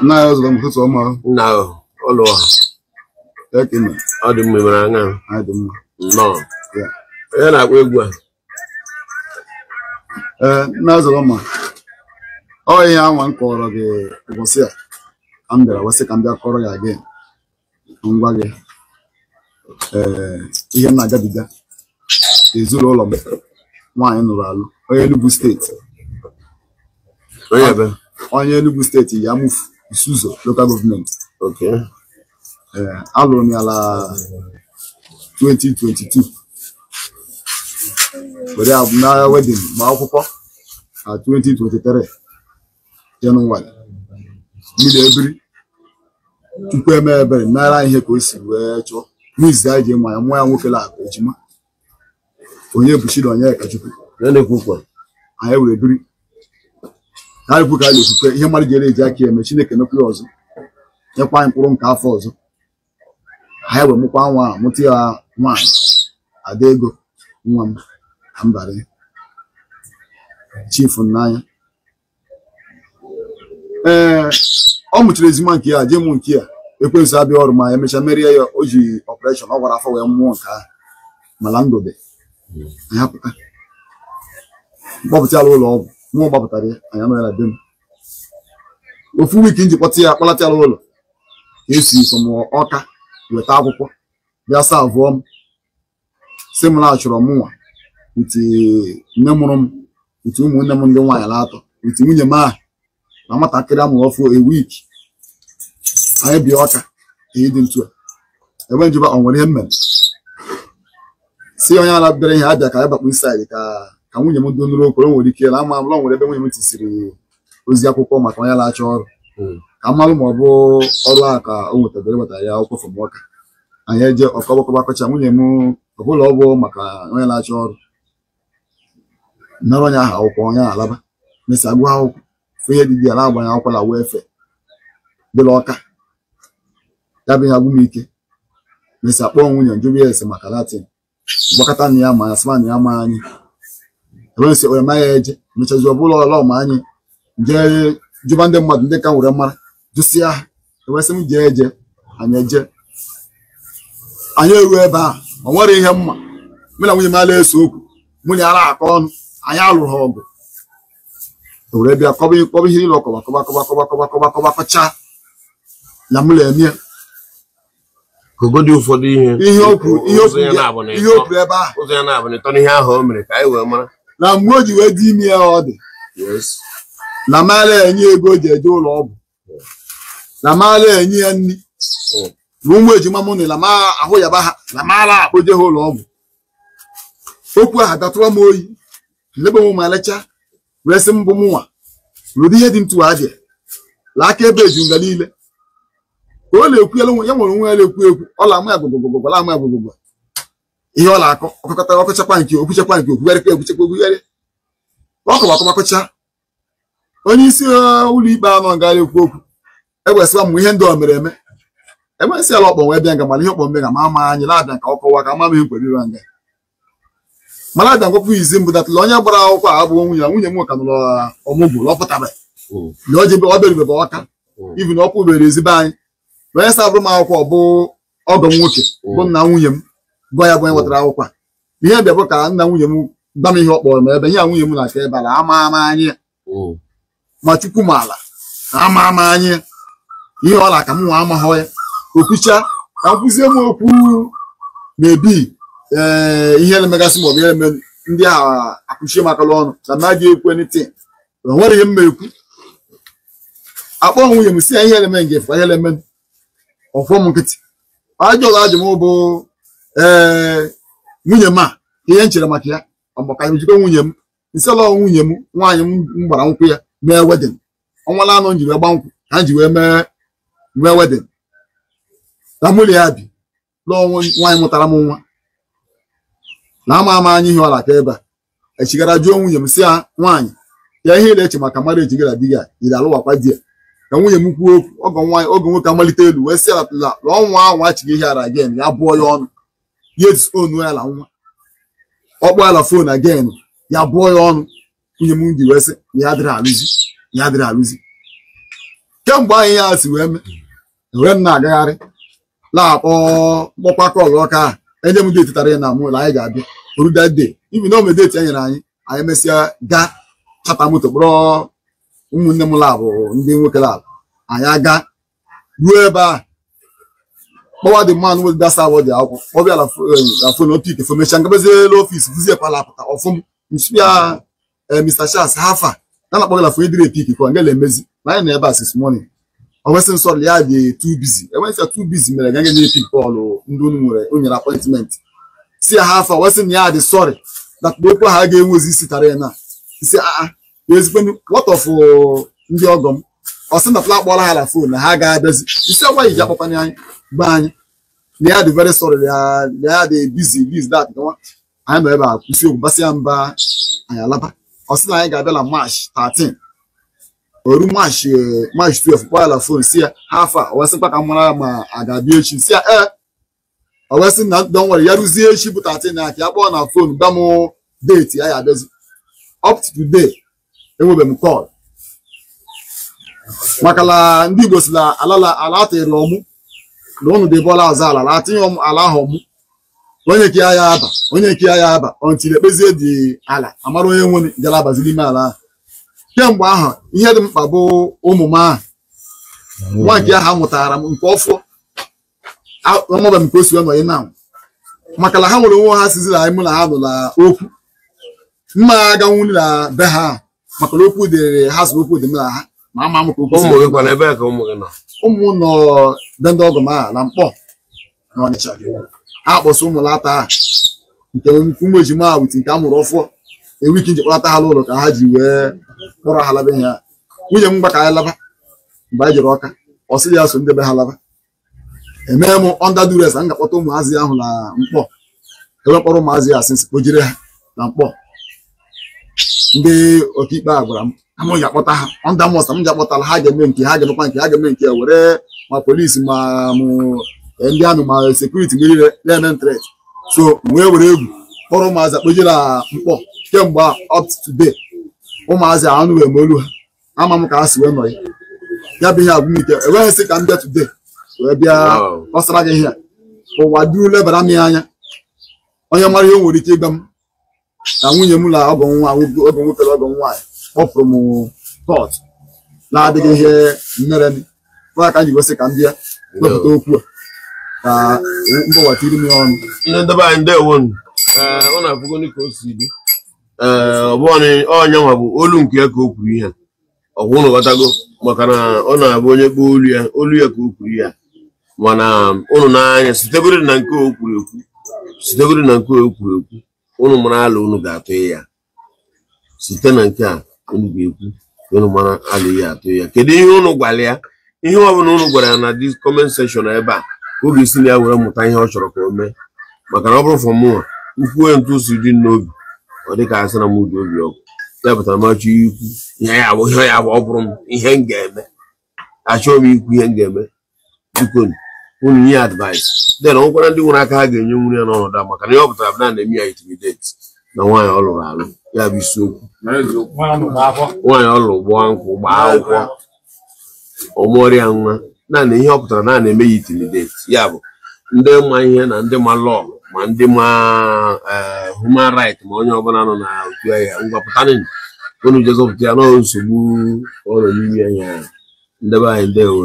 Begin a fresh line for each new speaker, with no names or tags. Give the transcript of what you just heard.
Nna ya zụrụ m ụtụtụ ọma.
Nna ụlọ
Ya ka ime.
Ọ dị mma, mere anya.
Anyị dị mma.
Nnọọ.
Ya.
Onye na-akpọ egwu a?
Ee, nna ya zụrụ mma. Ọ ihe anwa m kọrọ gị ụbọchị a ka m bịara wee sị ka m bịa kọrọ gị again. Ngwa gị. Ee, ihe m na-agabiga ezinụlọ m nwaanyị nụrụ alụ onye Enugu steeti.
Onye ebe?
Onye Enugu steeti ya mufu Isuzo local government.
Okay.
Ee, alụrụ m ya la 2022 were ya na wedding gba akwụkwọ na 2023 Jenụwarị. Mmiri ebiri tupu eme ebere nara ihe ka o si wee chọọ n'izu anyị ji nwa ya nwa ya nwoke la-akụ ejima onye bụ Chidi Onyekachukwu.
Onye na-ekwu ukwu a?
Anyị were biri ka anyị kwu ka anyị na-ekwukwe ihe mmadụ ji eji aka eme Chineke mekwa ya ọzọ nyekwa anyị mkpụrụ nke afọ ọzọ. Anyị wee mụkwa nwa a mụta ya nwaanyị ada ego nwa m ka m bara ya chifu n'anya. Ee, ọ mụchara ezigbo nke ya jee mụ nke ya ekwensu abịa ọrụ ma emechaa merie ya o ji ọpareshọn ọ gwara afọ wee mụọ nke ahụ mana ndụ dị. Anyị apụta mkpọpụta ya ụlọ ọgwụ mụọ gbapụtara ya anyị anọ ya na be m ofu wiiki m ji kpọta ya kpọlata ya ụlọ ka esi from Ọka weta akwụkwọ bịa saa avụọ m sị m na achọrọ m nwa nti nne mụrụ m nti ụmụnne m ndị nwaanyị na-atọ nti nwunye m ahụ na nwatakịrị amụrụ ọfụ a week. Anyị bịa Ọka ihe dị ntu a ebe njụba ọ nwere ihe m mere si onye ala bịara ihe abịa ka anyị bakpu inside ka ka nwunye m donuru okoro nwere ike na ama amụla nwere ebe nwunye m tisiri ozi akwụkwọ maka onye na-achọ ọrụ ka mmalụ ma ọ bụ ọrụ a ka o nwetara wetara ya akwụkwọ from Ọka. Anyị eje ọkọbọkọba akọcha nwunye m ọbụla ọ bụ maka onye na-achọ ọrụ nara onye ahụ akwụkwọ onye ahụ alaba mesa gụọ akwụkwọ fụ ihe dị dị ya na-agbanye akwụkwọ na wefe dịla Ọka ya bụ ihe agwụ m ike mesa kpọọ nwunye njụbụ ya ese maka latin gbakọta na ya ma ya sịma na ya ma anyị ebe nsị onye maghị eje mechazi ọbụla ọla ma anyị jee jụba ndị mmadụ ndị ka nwere mara jụsịa ha ewesị m jee eje anyị eje anyị eruo ebe a ọ nwere ihe mma mụ na nwunye m ala ese okwu mụ na ya na-akọ ọnụ anyị alụrụ ha ọgụ were bịa kọba kọba ihe niile ọkọba kọba kọba kọba kọba kọba kọba kọcha na mụ na-eme ya.
Kogodi ụfọdụ ihe.
Ihe o kwuru ihe o
Ụzọ ya
kwuru
na-abụ na
ihe o
ịtọ.
kwuru ebe ahụ
Ụzọ ya na-abụ na ịtọ n'ihe ahụ o mere ka anyị wee mara.
na mgbe o ji wee dị ime ya ọ dị
Yes.
na mara enye ego o ji eje ụlọ ọgwụ na mara enye ya nri na ụmụ ejima mụ na ma ahụ yaba ha na mara akpoje ha ụlọ ọgwụ. Okwu ahụ datụwa m oyi lebe m ma lecha wee sị mbụ mụnwa rụdị ihe dị ntu adị la aka ebe eju nga niile ka ọ na-ekwu ya ya nwere onwe ya na-ekwu ekwu ọ la ama ya gwụgwụgwụgwụ la ama ya gwụgwụgwụ ihe ọ na-akọ ọkọkọta ọkọchakwa nke okwuchakwa nke okwugharịkwa ekwuchakwa okwugharị ọkọba akọbakọcha onye isi ụlọ ikpe anọ gara ekwu okwu ekwesịkwa mụ ihe ndị o mere eme ekwesị ala ọkpọ wee bịa nga mana ihe ọkpọ mbe ga ma ama anyị na-abịa ka ọ kọwa ka ama m ihe nkwere nga mana abịa ngwapụ izi mbụ datụla onye gbara akwụkwọ a abụghị nwunye ya nwunye m ka nụrụ ọmụgwọ lọpụtara na o jebe ọ bịarube Ọka ibi na ọ kwụbere ezigbo anyị onye sa bụrụ m akwụkwọ bụ ọgọ m nwoke bụ nna nwunye m gwa ya bụ onye wetara akwụkwọ a ihe bịa bụ ka nna nwunye m gwa m ihe ọ kpọrọ m ebe ihe a nwunye m na-aka ebe ala ama ama anyị ma Chukwu ma ala na ama ama anyị ihe ọ na ka m nwa amaghọ ya okwucha ka m kwụzie m okwu na-ebi ee ihe na-emegasị maọbụ ihe na-eme ndị ahụ akụchie m akala ọnụ na m adịghị ekwu anything na o nwere ihe m ma ekwu akpọ nwunye m si ya ihe na-eme nge fụ ihe na-eme ọkwọ m nkịtị ajọ ọzọ ajụ m bụ ee nwunye m a ihe m chere maka ya ọ maka njikọ nwunye m nsị ọlọ nwunye m nwaanyị m gbara nkwụ ya mee wedin ọnwa na anọ m ji wee gba nkwụ ka m ji wee mee wedin na mụ na ya bi lụọ nwaanyị mụtara m nwa na ama ama anyị ihe ọla aka ebe a echigara jụọ nwunye m si ya nwaanyị ya ihe na-eche maka mara ejigara di gị a iri alụwakwa di ya ka nwunye m kwuo okwu ọgọ nwaanyị oge nwoke amalite elu wee sị ya la ọnwa ahụ achighị ihe ara again ya bụọ ya ọnụ ya onu ya la nwa ọ kpọọ ya la fon again ya bụọ ya ọnụ nwunye m ji wee sị ya adịrị alụzi ya adịrị alụzi. Kemgbe anyị ya si wee mee were m na-agagharị na-akpọ mkpọkwa call ọka a enye m date tara ya na mụ na anyị ga-abịa oru that day ibi na ome date e nyere anyị, anyị mesịa gaa chata moto kpọrọ ụmụnne m labụ ndị nwoke labụ, anyị aga ruo ebe a kpọwa dị mmanụ nwere dasa awọ dị akwụkwọ kpọbịa na phone opik fomesha ngabezielu office vuzie pala apụta ọfụm nsụbịa Mr. Charles hafa na na akpọgala phone edire pik ka ngela emezi na anyị nọ ebe a since morning. O wesị nsọ ya dị too busy, enwesị too busy mere ga nye pik call ndị unu nwere o nyere appointment si ya hafa wesị na ya dị sorry that okwu ha ga-enwezi isi tara ya na isi aa ezigbo what of ndị ọgọ m ọ sị na fla akpọla ha na phone na ha ga-abịazi isi ọgwa iji akpọkwanye anyị gba anyị na ya dị very sorry na ya dị busy this that nwa anyị nọ ebe a kwụsị okwu basịa mba anyị alaba. Ọ sị na anyị ga-abịa na March 13 oru March 12 kpọọ ya na phone si ya ha afa o wesịkwa ka m mara ma a ga-abịa echi si ya ee o wesị na don't worry ya ruzie echi bụ 13 na aka ya kpọọ na phone gba m date ya ya abịazi. Up to today enwebe m call maka na ndị Igbo si na ala atịrị ọmụ na ụnụ dị bọla azụ ala atinye ala ahụ ọmụ onye nke ya aba onye nke ya aba until ekpezie dị ala amara onye nwe gara abazi n'ime ala ahụ. Kemgbe ahụ ihe dị mkpa bụ ụmụ m ahụ nwa nke ahụ amụtara m nke ọfọ amabe m ka o si wee nọnye na maka na ha nwere onwe ha siziri anyị mụ na ha nọ na okwu mma aganwu na be ha maka na okwu dịrị ha si okwu dị m na ha ma ama m ka okwu
ụmụ gị kwana ebe ka ụmụ gị nọ?
Ụmụ nọ be ndị ọgọ m ahụ na Mkpọ na Ọnịcha ha kpọsị ụmụ lata ahụ nke ụmụ ejima ahụ wit nke a mụrụ ọfọ ewiki nji kpọlata ha n'ụlọ ka ha ji wee kpọrọ ha laba ihe ha. Nwunye m gba ka anyị laba mgbe anyị jere Ọka ọ sị ya so ndị be ha laba emee m under duress m ga-akpọta ụmụazị ahụ na Mkpọ ebe mkpọrọ ụmụazị ya asị nsị kpojire ha na Mkpọ. Ndị ọkaikpe a gwara m m ga-akpọta ha under must m ga-akpọtala ha ga-eme nke ha ga-emekwa nke ha ga-eme nke were ma polisi ma mụ ndị amị ma sekuriti niile na-eme threat so wee were egwu kpọrọ ụmụazị akpojire na Mkpọ kemgbe up to today ụmụazị anụ wee olu ha ama m ka ha si wee nọ ya bụ ihe agwụmike enweghị sị ka m bịa today wee bịa kọsara gị ihe a ụwa duru lebara m ya anya onye mara ihe o nwere ike ịgba m na nwunye m na ọgọ nwa ọgọ nwoke na ọgọ nwaanyị kpọpụrụ m kọt na-adịghị ihe mmere m ka m ji gosi ka m bịa wepụta okwu a ka mbọwatiri m ya ọnụ.
Ndị ndebe anyị ndewo nụ. Ee, ọ na-afụgo ka o si dị. Ee, ọ bụ onye nwa bụ olu nke ya ka o kwuru ihe ọ bụ ụnụ ghọtago maka na ọ na-abụ onye kpọọ olu ya ka o kwuru ya mana ụnụ n'anya sitegoro na nke o kwuru ekwu sitegoro na nke o kwuru ekwu ụnụ mara ala ụnụ ga-atụ ya site na nke a ụnụ ga-ekwu ụnụ mara ala ya atụ ya. Kedu ihe ụnụ gwara ya? Ihe ọ bụla ụnụ gwara ya na this comment section ebe a ka ọ ga-esi na ya were mụta ihe ọ chọrọ ka o mee maka na ọ bụrụ fọmụwa nkwuo ntu si dị n'obi ọ dị ka asị na m ụdị obi ọkụ ya pụtara m achọ ikwu ihe ya bụ ihe ya bụ ọ bụrụ m ihe m ga-eme achọghị m ikwu ihe m ga-eme biko unu nye advice then ọ nwekwara ndị nwere aka ha ga-enye nwunye ya n'ọnọdụ a maka na ihe ọ pụtara bụ na na-eme ya intimidate na nwaanyị ọ lụrụ alụ ya bụ isiokwu nwaanyị ọ lụrụ gbaa nkwụ gbaa akwụkwọ ọmụọrịa nwa naanị ihe ọ pụtara na na-eme ya intimidate ya bụ ndị ma ihe na ndị ma law ma ndị ma human right ma onye ọbụla nọ na otu ahịa ngwapụtanụ unu jezọpụta ya n'ọ nsogbu ọ nọ n'ime ya ndebe anyị ndewo.